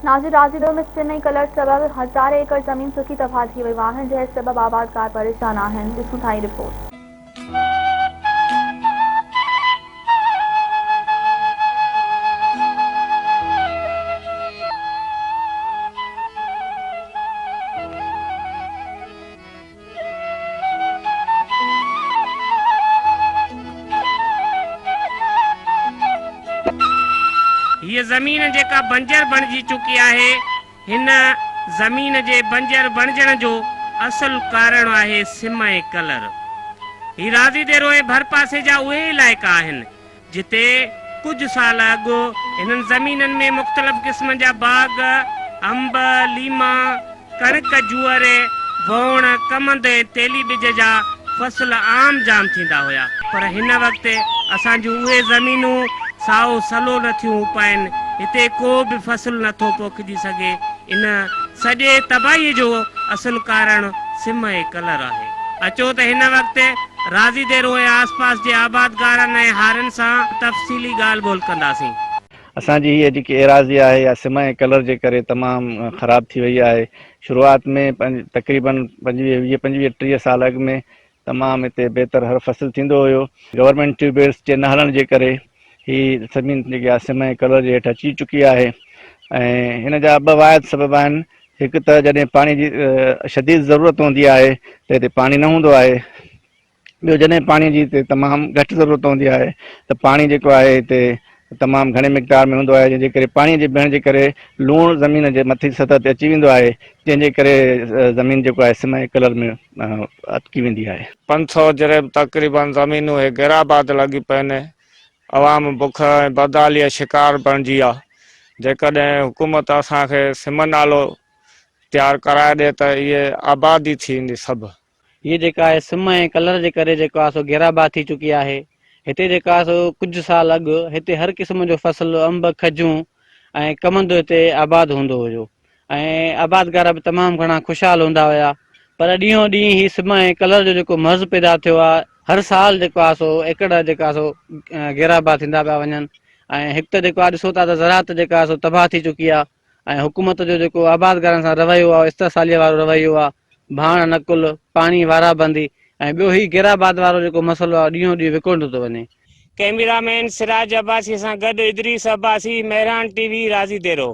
ناظر راضيدو ۾ سم ۽ ڪلر سبب هزارين ايڪڙ زمين سڪي تباهه ٿي وئي، واهن جنهن سبب آبادگار پريشان آهن، ڏسون ٿا هي رپورٽ. هيء زمين جيڪا بنجر بڻجي چڪي آهي، هن زمين جي بنجر بڻجڻ جو اصل ڪارڻ آهي سم ۽ ڪلر. هي راضي ديرو ۽ ڀرپاسي جا اهي علائقا آهن، جتي ڪجهه سال اڳ هنن زمينن ۾ مختلف قسمن جا باغ، انب، ليما، ڪڻڪ، جوئر، ووڻ، ڪمند ۽ تيلي ٻج جا فصل عام جام ٿيندا هيا پر هن وقت اسان جون اهي زمينون سائو سلو نه ٿيون اپائن، هتي ڪو به فصل نه ٿو پوکجي سگهي، ان سڄي تباهي جو اصل ڪارڻ سم ۽ ڪلر آهي. اچو ته هن وقت راضي ديرو ۽ آس پاس جي آبادگارن ۽ هارين سان تفصيلي ڳالهه ٻولهه ڪنداسين. اسان جي هيء جيڪي ايراضي آهي اها سم ۽ ڪلر جي ڪري تمام خراب ٿي وئي آهي. شروعات ۾ تقريبن پنجويهه ويهه پنجويهه ٽيهه سال اڳ ۾ تمام هتي بهتر هر فصل ٿيندو هيو. گورنمينٽ ٽيوب ويلز جي نه هلڻ جي ڪري هي زمين جيڪي آهي سم ۽ ڪلر جي هيٺ اچي چڪي آهي ۽ هن جا ٻه واحد سبب آهن هڪ ته جڏهن پاڻي جي شديد ضرورت هوندي آهي ته هتي پاڻي نه هوندو آهي ٻيو جڏهن پاڻي جي هتي تمام گهٽ ضرورت هوندي آهي ته پاڻي جيڪو آهي هتي تمام گهڻي مقدار ۾ هوندو آهي جنهن جي ڪري پاڻي جي بيهڻ جي ڪري لوڻ زمين جي مٿين سطح تي اچي ويندو آهي جنهن جي ڪري زمين جيڪو آهي سم ۽ ڪلر ۾ اٽڪي ويندي آهي. 500 جريب تقريبن زمينون هي غيرآباد لڳي پين عوام بک ۽ بدحالي جو شڪار بڻجي آ جيڪڏهن حڪومت اسان کي سم نالو تيار ڪرائي ڏي ته اهي آبادي ٿي ويندي سڀ. هي جيڪا آهي سم ۽ ڪلر جي ڪري جيڪو آهي سو غيرآباد ٿي چڪي آهي. هتي جيڪو آهي سو ڪجهه سال اڳ هتي هر قسم جو فصل انب، کجون ۽ ڪمند هتي آباد هوندو هيو ۽ آبادگار به تمام گهڻا خوشحال هوندا هيا پر ڏينهون ڏينهن هي سم ۽ ڪلر جو جيڪو مرض پيدا ٿيو آهي هر سال جيڪو آهي سو ايڪڙ جيڪا سو غيرآباد ٿيندا پيا وڃن ۽ هڪ ته جيڪو آهي ڏسو ٿا ته زراعت جيڪا آهي سو تباهه ٿي چڪي آهي ۽ حڪومت جو جيڪو آبادگارن سان رويو آهي استحصاليء وارو رويو آهي، ڀاڻ نقل، پاڻي وارا بندي ۽ ٻيو هي غيرآباد وارو جيڪو مسئلو آهي ڏينهون ڏينهن وڪوڙندو ٿو وڃي. ڪئميرا مين سراج عباسي سان گڏ ادريس عباسي، مهراڻ ٽي وي، راضي ديرو.